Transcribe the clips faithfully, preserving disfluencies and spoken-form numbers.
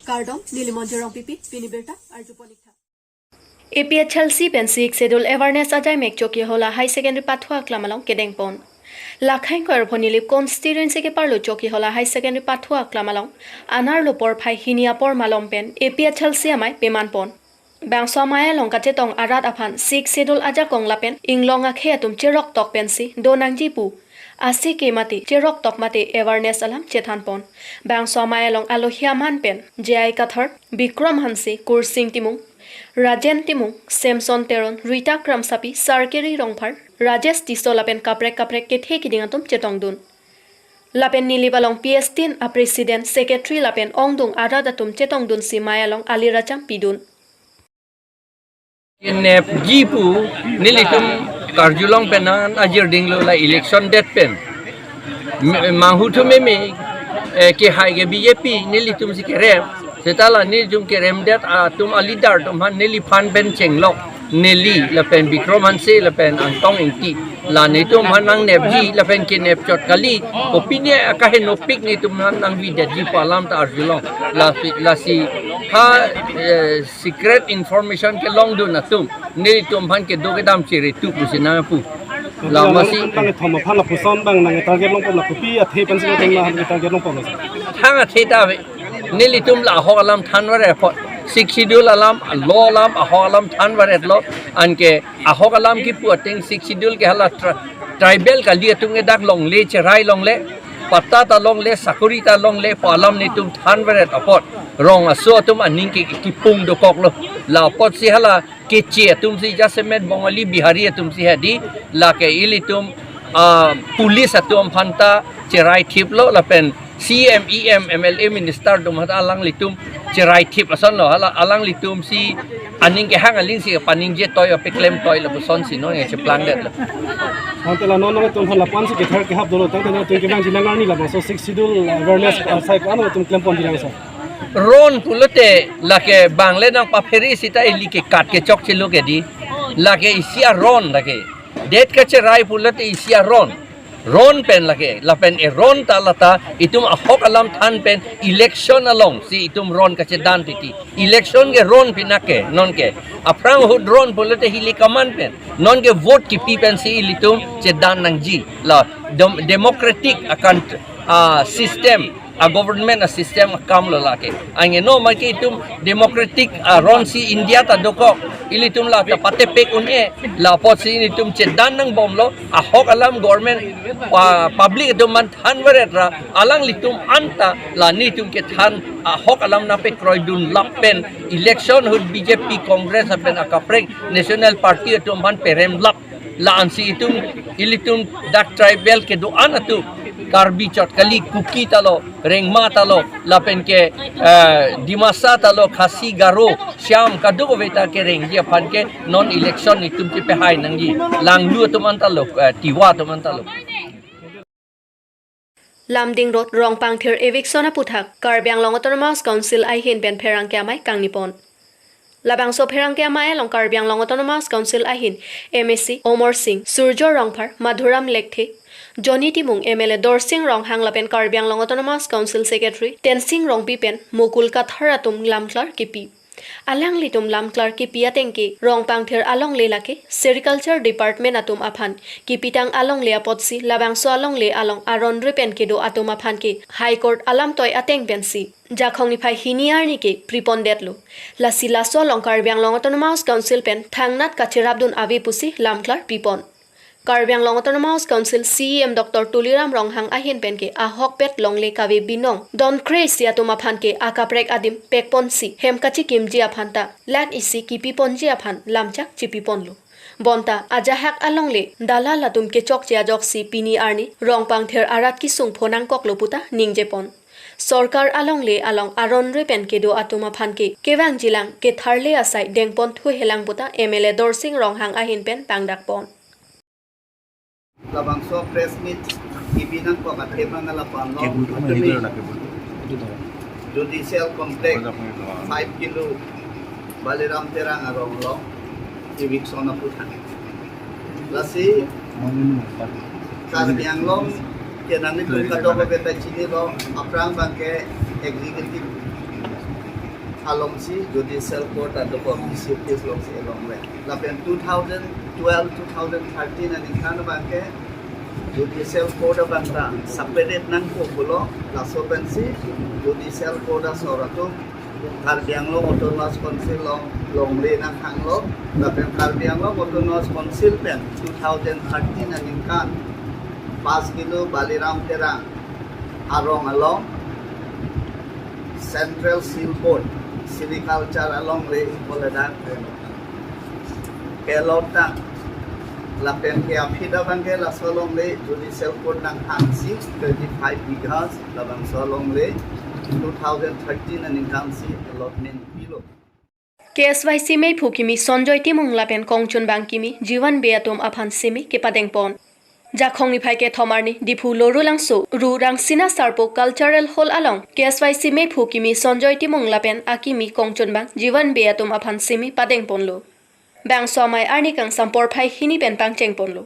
Kardom, neli Monjir Rongpipi, pini birta arjupon-iktha. A P H L C pen Sixth Schedule awareness ajai mek Chokihola High Secondary Pathua Aklam along kedengpon. Lakhang Koirpho Nilip constituency keparlo Chokihola High Secondary Pathua Aklam along anerlo porphai hini apor malom pen A P H L C amei pemanpon. Bangso amei along kachetong arat aphan Sixth Schedule ajakong lapen inglong akhei atum cheroktok pensi do nangji pu asike mate cheroktok mate awareness alam chethanpon. Bangso amei along alohi aman pen J I Kathar, Bikram Hanse, Kursing Timung, Rajen Timung, Samson Teron, Rita Kramsapi, Sarkiri Rongphar, Rajesh Tisso lapen kaprek kaprek kethe kiding atum chetongdun. Lapen Nilip along P S tin a President, Secretary lapen ongdung arat atum chetongdunsi amei along aliracham pidun. Kenepji pu nelitum karjulong pen nang ajir dinglo, la election date pen. M-, manghu thu meme, eh, kehai ke B J P, nelitum si kerem. Seta la nelitum kerem det atum a leader atum aphan neliphan pen chenglok. Neli lapen Bikram Hanse lapen Angtong Ingti. La netum aphan nangnepji lapen kenep chot kali. Kopine akahenopik netum aphan nangvidetji pu alam ta arjulong. Lasi, lasi ha, eh, secret information kelongdun atum nelitum aphan kedo kedam chiri tu pusi nangpu. La masi nangtum bang thom aphan lapuson bang nang target longpon, la kopi athe pensi nangtum nang target longpon? Thang athe ta ave. Nelitum la ahok alam thanvaret apot. Sixth Schedule alam, law alam, ahok alam thanvaretlo. Anke ahok alam kipu ateng Sixth Schedule ke hala tri-, tribal kali atum ke dak longle, cherai longle, patta ta longle, sakori ta longle pu alam netum thanvaret apot rong aso atum aning ke kipung dokoklo. La apotsi hala keche atum si jasemet Bongali Bihari atum si hedi, lake ilitum, ah, police atum aphan ta cherai thiplo lapen C M, E M, M L A, minister atum aphan ta alanglitum cherai thip asonlo, hala alanglitum si aning kehang aling si paningje toi ape klem toi lapuson si non cheplangdetlo. Tangte la non nangtum aphan lapuan si kethar kehap dolo, tangte nangtum kevangji nang arni labangso Sixth Schedule awareness, ah, sai ko-an nangtum klemponji nang so? Ron pulote lake bangle nangpaphere seta ili kekat kechokchelo ke di. Lake isi aron lake. Det kacherai pulote isi aron. Ron pen lake. Lapen eron ta lata itum ahok alam than pen election alongsi itum ron kachedan titi. Election ke ron pinake, nonke. Aphrang ahut ron pulote hili kaman pen. Nonke vote kipi pensi ilitum chedan nangji. La dem-, democratic akan, ah, system, a government a system akam lo lake. Angno make itum democratic aron si India ta dokok. Ilitum la ta patepek un-e, la apotsi ilitum chedan nangbomlo, ahok alam government, ah, public atum aphan thanvaret ra, alanglitum anta la netum kethan ahok alam nangpekroidun lap pen election ahut B J P, Congress lapen akaprek National Party atum aphan perem lap. La ansi itum, ilitum dak tribal kedo-an atum, Karbi chot kali, Kuki ta lo, Rengma ta lo, lapen ke, eh, Dimasa ta lo, Khasi, Garo, Shyam, kadokave ta kerengji aphan ke non election itum chepehai nangji. Langlu atum anta lo, eh, Tiwa atum anta lo. Lumding Road, Rongpangthir eviction aputhak Karbi Anglong Autonomous Council ahin pen pherangke amei kangnipon. Labangso pherangke amei along Karbi Anglong Autonomous Council ahin M A C Omor Singh, Surjo Rongphar, Madhuram Lekthe, Johnny Timung, M L A Dorsing Ronghang lapen Karbi Anglong Autonomous Council Secretary Tensing Rongpi pen Mukul Kathar atum lamklar kipi. Alanglitum lamklar kipi ateng ke Rongpangthir alongle lake Sericulture Department atum aphan kipitang alongle apotsi labangso alongle along aron re pen kedo atum aphan ke High Court alam toi ateng pensi Jakhong niphai hini arni ke pripondetlo. Lasi laso along Karbi Anglong Autonomous Council pen thangnat kacherapdun ave pusi lamklar pipon. Karbi Anglong Autonomous Council C E M Doctor Tuliram Ronghang ahin pen ke ahokpet longle kave binong donkre isi atum aphan ke akaprek adim pekponsi hem kachikimji aphan ta lakh isi kipiponji aphan lamchak chipiponlo. Bonta ajahak alongle dalal atum kechokche ajoksi pini arni Rongpangthir arat kesung phonangkoklo puta ningjepon. Sorkar alongle along aron re pen kedo atum aphan ke kevangjilang ketharle asai dengponthuhelang puta M L A Dorsing Ronghang ahin pen pangdakpon. Labangso press meet ibinang ko kathema na lapan lo. Judicial Complex, five kilo, Baliram Terang arong lo, eviction aputhak. Lasi Karbi Anglong ke nanglitum kadokave ta chinilo, aphrang abang ke executive alongsi judicial court adoko B C office alongsi along le. Lapen two thousand twelve, two thousand thirteen aningkan abangke judicial court abang ta separate nangpo pulo, laso pensi judicial court asor atum Karbi Anglong Autonomous Council along longle nangkhanglo, lapen Karbi Anglong Autonomous Council pen two thousand thirteen aningkan pass kilo Baliram Terang arong along Central Seal Board Sericulture along le pu ladak kelot tang. Lapen ke aphi abangke laso along le judicial court nangkhangsi twenty-five bighas labangso along le two thousand thirteen aningkansi allotment pilo. K S Y C mephu kimi Sonjoy Timung lapen kongchunbang kimi Jiwan Bey atum aphan seme kepadengpon. Jakhong niphai kethom arni Diphu Lorulangso Ru Rangsina Sarpo Cultural Hall along K S Y C mephu kimi Sonjoy Timung lapen akimi kongchunbang Jiwan Bey atum aphan seme padengponlo. Bangso amei arni kangsam porphai hini pen pangchengponlo.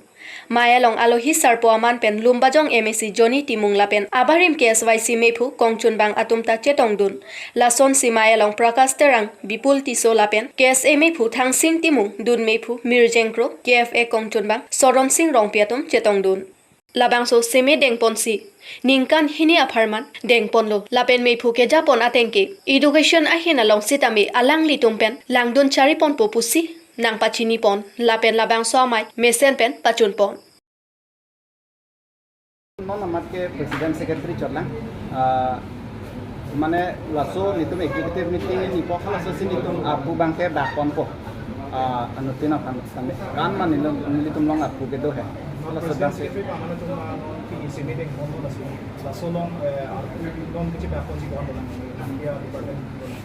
Mei along alohi sarpo aman pen Lumbajong M A C Johnny Timung lapen abarim K S Y C mephu kongchunbang atum ta chetongdun. Lasonsi mei along Prakash Terang, Bipul Tisso lapen K S A mephu Thangsing Timung, dun mephu Mirjeng Kro, K F A kongchunbang Soron Sing Rongpi atum chetongdun. Labangso seme dengponsi ningkan hini apharman dengponlo. Lapen mephu kejapon atengke education ahin along sitame alanglitum pen langdun chariponpo pusi nangpachinipon. Lapen labangso amei mesen pen pachunpon. Non amat ke president secretary chotlang. Ah, mane laso nelitum executive meeting nipo halaso si nelitum apu abangke dakponpo. Ah, anuttin aphan tame. Kan ma nelitum, nelitum along apu kedo he. Halaso abang si. Secretary pa mane tum, ah, non ke seme dengpon lo lasi. Laso along, eh, apu non kechebakpon si kon dolang. Media department.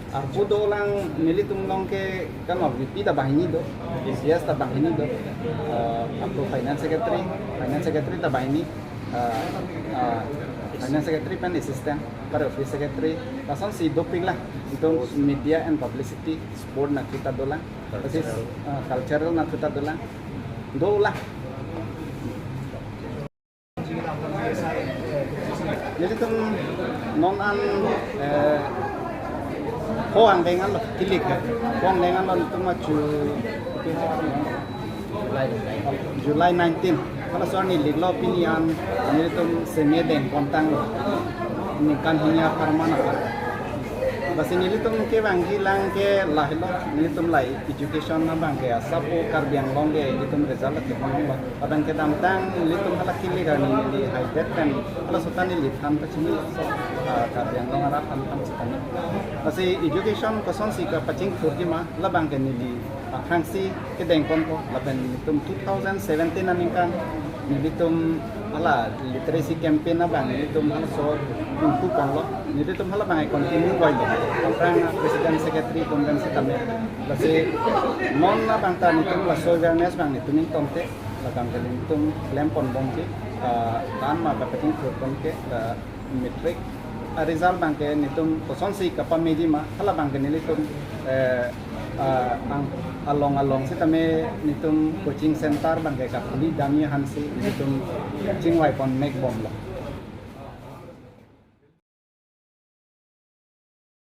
Apu dolang nelitum along ke kan ma V P ta banghini do, V P S ta banghini do, eh, apu finance secretary, finance secretary ta banghini, eh, eh, finance secretary pen assistant, para office secretary, lasonsi dopiklang, itum media and publicity, sport nathu ta dolang, basis, eh, cultural nathu ta dolang, dolang. Nelitum non an, eh, pho angdeng anlo kilik, pho angdeng anlo nelitum achu July nineteen. Halaso arni liklo pini an nelitum seme dengpon tanglo. Ningkan hini apharman apar. Lasi nelitum kevangjilang ke lahelo, nelitum lahei education abangke asapo Karbi Anglong ke nelitum result kepon lo. Padang kedamtang nelitum hala kilik arni neli haidet pen halaso ta neliphan pachini, ah, Karbi Anglong arat aphan pachini. Lasi education kosonsi kapachingthurji ma labangke neli aphrangsi kedengponpo lapen nelitum two thousand seventeen aningkan nelitum hala literacy campaign abang nelitum halaso ingpuponlo, nelitum hala abang continue voilo. Aphrang president secretary conference tame. Lasi non abang ta nelitum laso awareness abang nelitum ingtonte. Labangke nelitum klemponbom ke, ah, kan ma kapachingthurpon ke, ah, matric, ah, result abangke nelitum kosonsi kapameji ma, hala abangke nelitum, eh, ah, ang along along sitame nelitum coaching center abangke kakhuli damji aphansi nelitum chingvaipon mekbomlo.